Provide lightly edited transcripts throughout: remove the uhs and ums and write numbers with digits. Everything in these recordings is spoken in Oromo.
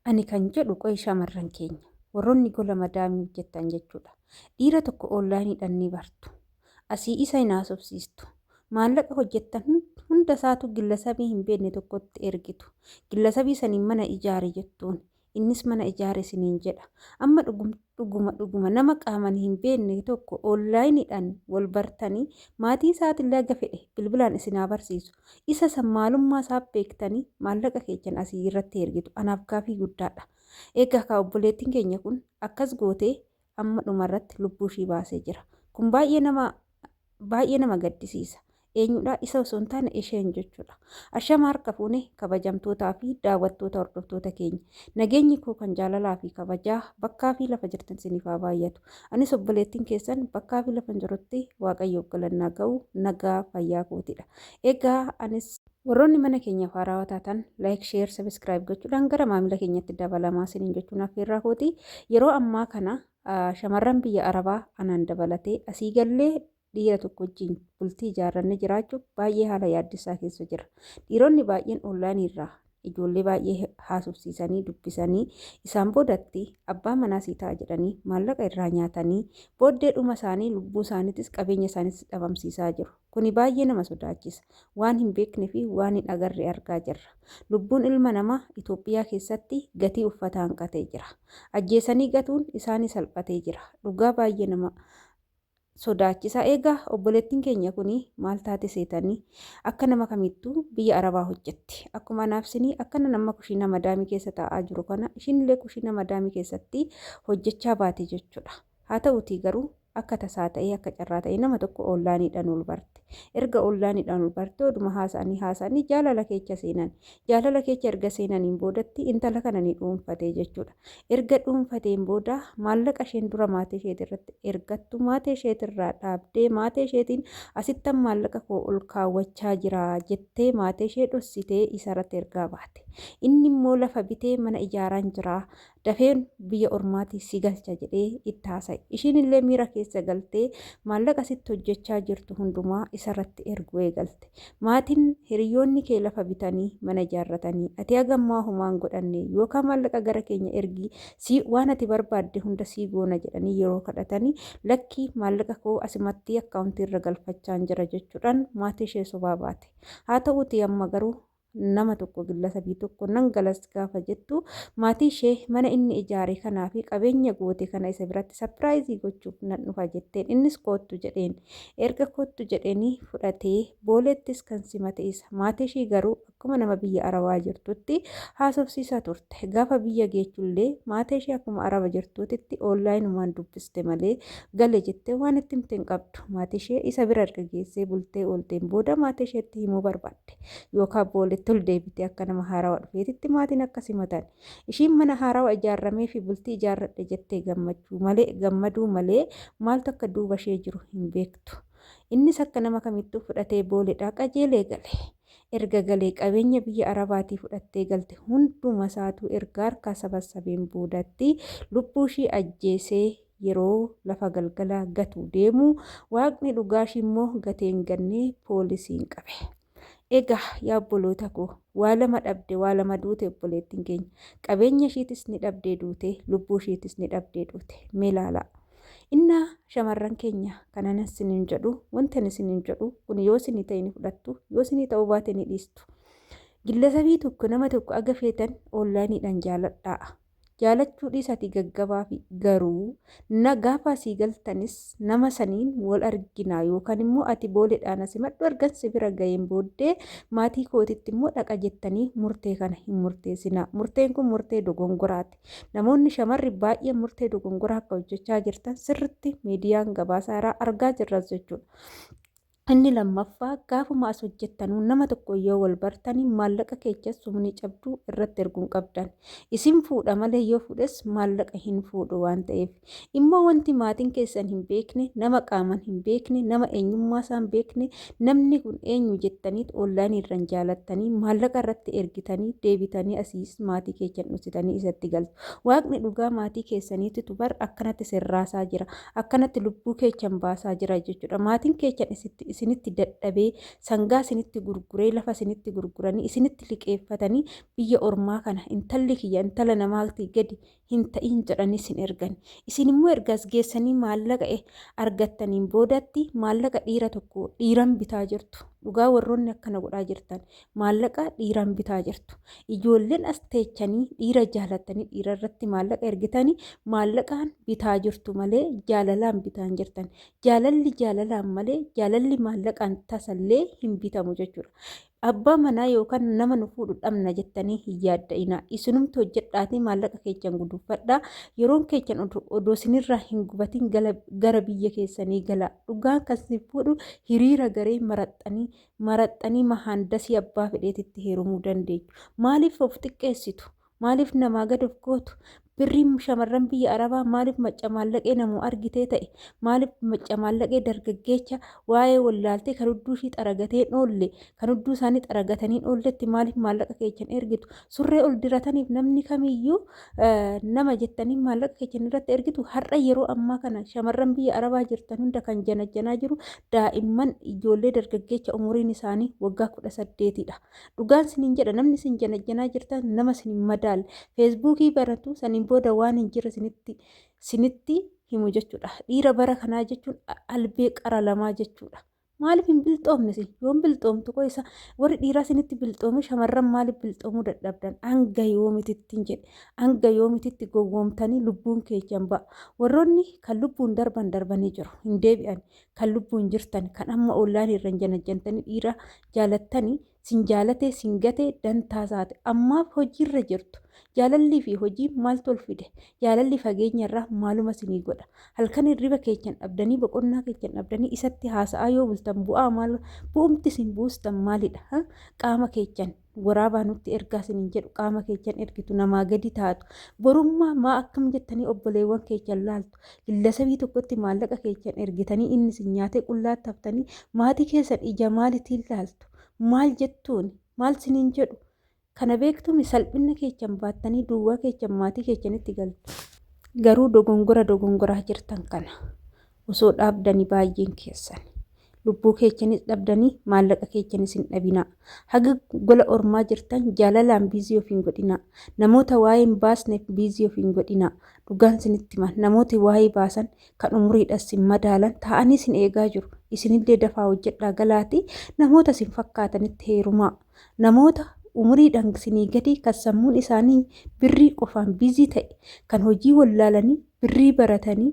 Ani kan jedhu qoy shamarran keenya warroonni gola madaamii hojjettan jechuudha. Dhiira tokko onlaayiniidhaan ni bartu. Asii isa hin haasofsiistu. Maallaqa hojjettan hunda isaatu gillasabii hin beekne tokkotti ergitu. Gillasabii saniin mana ijaari jettuun. Innis mana ijaare isiniin jedha. Amma dhuguma dhuguma nama qaaman hin beekne tokko onlaayiniidhaan wal bartanii maatii isaatillee haga fedhe bilbilaan isin haa barsiisu. Isa san maalummaa isaa beektanii maallaqa keechan asii irratti ergitu. Anaaf gaafii guddaadha. Egaa kaa obboleettiin keenya kun akkas gootee amma dhumarratti lubbuu ishii baasee jira. Kun baay'ee nama baay'ee nama gaddisiisa. Eenyudha isa osoo hin taane isheen jechuudha. Ashama harka fuune kabajamtootaa fi daawwattoota hordoftoota keenya. Nageenyi koo kan jaalalaa fi kabajaa bakkaa fi lafa jirtan isiniif haa baay'atu. Anis obboleettiin keessan bakkaa fi lafa jirutti Waaqayyoof galannaa ga'u nagaa fayyaa kootidha. Egaa anis warroonni mana keenyaaf haarawaa taatan like, share, subscribe gochuudhaan gara maamila keenyatti dabalamaa isiniin jechuun affeerraa kooti. Yeroo ammaa kana shamarran biyya Arabaa anaan dabalatee asii gallee dhiira tokko wajjin bultii ijaarrannee jiraachuuf baay'ee haala yaaddessaa keessa jira. Dhiironni baay'een onlaayinii irraa ijoollee baay'ee haasofsiisanii dubbisanii isaan boodatti abbaa manaa sii ta'a jedhanii maallaqa irraa nyaatanii booddee dhuma isaanii lubbuu isaaniitis qabeenya isaaniitis dhabamsiisaa jiru. Kuni baay'ee nama sodaachisa. Waan hin beekne fi waan hin agarre argaa jirra. Lubbuun ilma namaa Itoophiyaa keessatti gatii uffataa hanqatee jira. Ajjeesanii gatuun isaanii salphatee jira. Dhugaa baay'ee nama sodaachisa. Egaa obboleettiin keenya kuni maal taate seetanii akka nama kamittuu biyya Arabaa hojjetti. Akkuma anaaf sinii akkana nama kushiina madaamii keessa taa'aa jiru kana ishiinillee kushiina madaamii keessatti hojjechaa baate jechuudha. Haa ta'uutii garuu akka tasaa ta'ee akka carraa ta'ee nama tokko onlaayiniidhaan ol barte. Erga onlaayiniidhaan ol barte oduma haasa'anii haasa'anii jaalala keessa seenan. Jaalala keessa erga seenaniin boodatti intala kana ni dhuunfate jechuudha. Erga dhuunfateen booda maallaqa isheen dura maatii isheetirratti ergattu maatii isheetirraa dhaabdee maatii isheetiin asittan maallaqa koo ol kaawwachaa jira jettee maatii ishee dhossitee isarratti ergaa baate. Inni immoo lafa bitee mana ijaaraan jira dafeen biyya ormaatii si galcha jedhee itti haasa'e. Ishiin illee miira keessa galtee maallaqa sitti hojjechaa jirtu hundumaa isarratti erguu eegalte. Maatiin hiriyoonni kee lafa bitanii mana ijaarratanii ati haga ammaa homaa hin godhanne yookaan maallaqa gara keenya ergii si waan ati barbaadde hunda sii goona jedhanii yeroo kadhatanii lakkii maallaqa koo asumatti akkaawuntii irra galfachaan jira jechuudhaan maatii ishee sobaa baate. Haa ta'uutii amma garuu nama tokko gillasabii tokko nan galas gaafa jettu maatii ishee mana inni ijaare kanaa fi qabeenya goote kana isa biratti sapiraayizii gochuuf nan dhufa jetteen innis koottu jedheen. Erga koottu jedheenii fudhatee booleettis kan simate isa. Maatii ishii garuu akkuma nama biyya Arabaa jirtutti haasofsiisaa turte. Gaafa biyya geechullee maatii ishee akkuma Araba jirtuutitti oonlaayinumaan dubbiste malee gale jettee waan itti himte hin qabdu. Maatii ishee isa bira erga geessee bultee oolteen booda maatii isheetti himuu barbaadde. Yookaan booletti ol deebitee akka nama haarawa dhufeetitti maatiin akka simatan. Ishiin mana haarawa ijaarramee fi bultii ijaarradhe jettee gammachuu malee gammaduu malee maaltu akka duuba ishee jiru hin beektu. Innis akka nama kamittuu fudhatee booledhaa qajeelee gale. Erga galee qabeenya biyya Arabaatii fudhattee galte hunduma isaatuu erga harkaa sabassabeen boodatti lubbuu ishii ajjeesee yeroo lafa galgala gatu deemu waaqni dhugaa ishii immoo gatee hin ganne poolisiin qabe. Egaa yaa obboloota koo waa lama dhabde waa lama duute obboleettiin keenya. Qabeenya ishiitis ni dhabdee duute lubbuu ishiitis ni dhabdee duute. Mee ilaalaa. Innaa shamarran keenya kanan isiniin jedhu wanti ani isiniin jedhu kun yoo isinii ta'e ni fudhattu yoo isinii ta'uu baate ni dhiistu. Gillasabii tokko nama tokko aga feetan onlaayiniidhaan jaaladhaa. Jaalachuu dhiisaatii gaggabaafi garuu na gaafa asii galtanis nama saniin wal arginaa yookaan immoo ati booledhaan na simadhu ergan si bira ga'een booddee maatii kootitti immoo dhaqa jettanii murtee kana hin murteessinaa. Murteen kun murtee dogongoraati. Namoonni shamarri baay'een murtee dogongoraa akka hojjechaa jirtan sirritti miidiyaan gabaasaa irraa argaa jirras jechuudha. Inni lammaffaa gaafuma as hojjettanuu nama tokko yoo wal bartani maallaqa keechas sumnii cabduu irratti erguun qabdan. Isin fuudha malee yoo fuudhes maallaqa hin fuudhu waan ta'eef. Immoo wanti maatiin keessan hin beekne, nama qaaman hin beekne, nama eenyummaa isaa hin beekne, namni kun eenyu jettaniit onlaayinii irran jaalattanii maallaqa irratti ergitanii deebitanii asiis maatii keechan dhoksitanii isatti galtu. Waaqni dhugaa maatii keessaniititu bar akkanatti sirraasaa jira. Akkanatti lubbuu keechan baasaa jira jechuudha. Maatiin keechan isinitti dadhabee sangaa isinitti gurguree lafa isinitti gurguranii isinitti liqeeffatanii biyya ormaa kana intalli kiyya intala namaatii gadi hin ta'in jedhanii isin ergan. Isin immoo ergaas geessanii maallaqa argattaniin boodatti maallaqa dhiira tokko dhiiran bitaa jirtu. Dhugaa warroonni akkana godhaa jirtan maallaqa dhiiraan bitaa jirtu. Ijoolleen as teechanii dhiira jaalattanii dhiira irratti maallaqa ergitanii maallaqaan bitaa jirtu malee jaalalaan bitaa hin jirtan. Jaalalli jaalalaan malee jaalalli maallaqaan tasallee hin bitamu jechuudha. Abbaa manaa yookaan nama nu fuudhu dhabna jettanii hin yaadda'inaa. Isinumti hojjedhaatii maallaqa keechan guduunfadhaa. Yeroon keechan odoo isinirraa hin gubatin gara biyya keessanii galaa. Dhugaan kan isin fuudhu hiriira garee maraxxanii maraxxanii mahaandasii abbaa fedheetitti heerumuu dandeechu. Maaliif of xiqqeessitu? Maaliif namaa gad of gootu? Birriin shamarran biyya Arabaa maaliif maccamaallaqee namuu argitee ta'e? Maaliif maccamaallaqee dargaggeecha waa'ee wallaaltee kan hudduu ishii xaragatee hin oolle, kan hudduu isaanii xaragatanii hin oolletti maaliif maallaqa keechan ergitu? Surree ol dirataniif namni kamiyyuu nama jettanii maallaqa keechan irratti ergitu? Har'a yeroo ammaa kana shamarran biyya Arabaa jirtan hunda kan janajjanaa jiru daa'imman ijoollee dargaggeecha umuriin isaanii waggaa 18dha. Dhugaan sinin jedha, namni isin janajjanaa jirtan nama isin hin madaalle. Feesbuukii baratu saniin booda waan hin jirre sinitti himu jechuudha. Dhiira bara kanaa jechuun albee qara lamaa jechuudha. Maaliif hin bilxoomne isin? Yoom bilxoomtu qoy isa warri dhiiraa isinitti bilxoome shamarran maaliif bilxoomuu dadhabdan? Hanga yoomitittiin jedhe. Hanga yoomititti gowwoomtanii lubbuun keechan ba'a. Warroonni kan lubbuun darban darbanii jiru. Hin deebi'an. Kan lubbuun jirtan kan amma ollaan irran janajjantanii dhiira jaalattanii sin jaalatee sin gatee dantaa isaati. Ammaaf hojiirra jirtu. Jaalallii fi hojiin maaltu ol fide? Jaalalli fageenya irraa maaluma sinii godha? Halkan hirriba keechan dhabdanii boqonnaa keechan dhabdanii isatti haasa'aa yoo bultan bu'aa maal bu'umti isin buustan maalidha? Qaama keechan waraabaa nutti ergaa isiniin jedhu qaama keechan ergitu namaa gadi taatu. Borummaa maa akkam jettanii obboleewwan keechan laaltu? Gillasabii tokkotti maallaqa keechan ergitanii inni isin nyaatee qullaatti haftanii maatii keessan ija maalitiin laaltu? Maal jettuuni? Maal siniin jedhu? Kana beektumi salphinna keechan baattanii duwwaa keechan maatii keechanitti galtu. Garuu dogongora dogongoraa jirtan kana osoo dhaabdanii baay'een keessan. Lubbuu keechanis dhabdanii maallaqa keechanis hin dhabinaa. Haga gola ormaa jirtan jaalalaan biizii of hin godhinaa. Namoota waa'ee hin baasneef biizii of hin godhinaa. Dhugaan sinitti hima namooti waa'ee baasan kan umuriidhaan sin madaalan taa'anii sin eegaa jiru. Isinillee dafaa hojjedhaa galaatii namoota sin fakkaatanitti heerumaa. Namoota umuriidhaan sinii gadi kan sammuun isaanii birrii qofaan biizii ta'e kan hojii wallaalanii birrii baratanii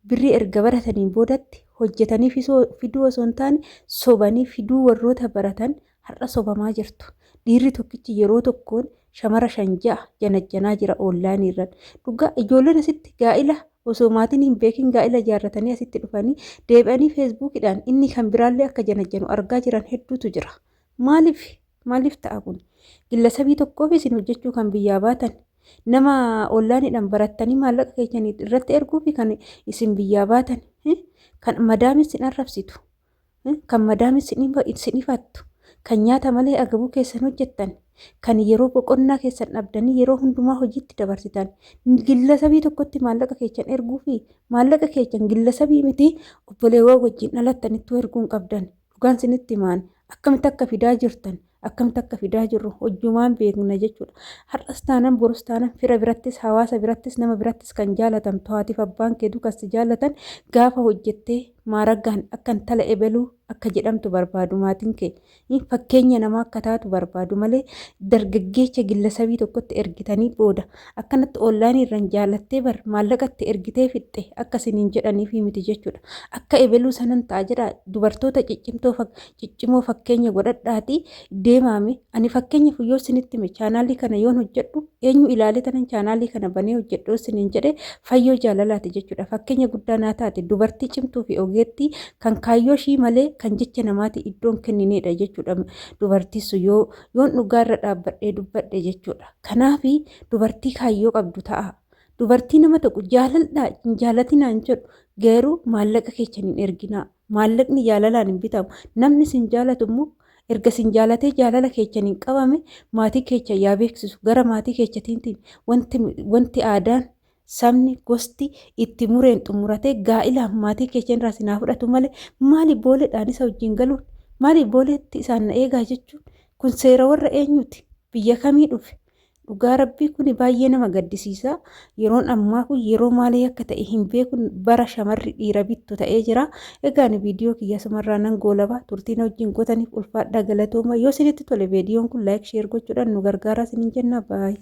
birrii erga barataniin boodatti hojjetanii fiduu osoo hin taane sobanii fiduu warroota baratan har'a sobamaa jirtu. Dhiirri tokkichi yeroo tokkoon shamara shan ja'a janajjanaa jira oonlaayinii irran. Dhugaa ijoolleen asitti gaa'ila osoo maatiin hin beekin gaa'ila ijaarratanii asitti dhufanii deebi'anii feesbuukidhaan inni kan biraallee akka janajjanu argaa jiran hedduutu jira. Maaliif? Maaliif ta'a kun? Gillasabii tokkoof isin hojjechuu kan biyyaa baatan nama onlaayiniidhaan barattanii maallaqa keessan irratti erguufi kan isin biyyaa baatan kan madaamis sin arrabsitu kan madaamis sin ifattu kan nyaata malee agabuu keessan hojjettan kan yeroo boqonnaa keessan dhabdanii yeroo hundumaa hojiitti dabarsitan gillasabii tokkotti maallaqa keessan erguufi maallaqa keessan gillasabii miti obboleewwan wajjin dhalattanitti erguun qabdan. Dhugaan sinitti himaan akkamitti akka fidaa jirtan akkamitti akka fidaa jirru hojjumaan beekna jechuudha. Har'as taanan borus taanan fira birattis hawaasa birattis nama birattis kan jaalatamtu haatiif abbaan kee dukas si jaalatan gaafa hojjettee maaraggaan akka intala ebeluu akka jedhamtu barbaadu maatiin kee fakkeenya namaa akka taatu barbaadu malee dargaggeecha gillasabii tokkotti ergitanii booda akkanatti onlaayinii irraan jaalattee bar maallaqatti ergitee fixxe akka isiniin jedhaniif miti jechuudha. Akka ebeluu sanan ta'a jedha dubartoota ciccimtoo ciccimoo fakkeenya godhadhaatii deemaame. Ani fakkeenya yoo isinitti hime chaanaalii kana yoon hojjedhu eenyu ilaalee tanan chaanaalii kana banee hojjedhu isiniin jedhe fayyoo jaalalaati jechuudha. Fakkeenya guddaa naa taate dubartii cimtuu fi ogeettii kan kaayyoo ishii malee kan jecha namaati iddoon kennineedha jechuudha. Dubartii sun yoo yoon dhugaarra dhaabbadhee dubbadhe jechuudha. Kanaafi dubartii kaayyoo qabdu ta'a. Dubartii nama tokko jaaladhaa hin jaalatinaan jedhu garuu maallaqa keessan hin erginaa. Maallaqni jaalalaan hin bitamu. Namni sin jaalatu immoo erga sin jaalatee jaalala keessan hin qabame maatii keessa yaa beeksisu. Gara maatii keessatiin wanti aadaan Sabni, gosti itti mureen xumuratee gaa'ilaaf maatii keessan irraa isin haa fudhatu malee maali booleedhaan isa wajjin galuun? Maali booleetti isaan na eegaa jechuun? Kun seera warra eenyuti? Biyya kamii dhufe? Dhugaa rabbii kuni baay'ee nama gaddisiisa. Yeroon ammaa kun yeroo maalii akka ta'e hin beeku bara shamarri dhiira bittu ta'ee jira. Egaa ani viidiyoo kiyya asumarraa nan goolaba. Turtii na wajjin gootaniif ulfaadhaa galatooma. Yoo isinitti tole viidiyoon kun like share gochuudhaan nu gargaaraa isiniin jenna. Baay.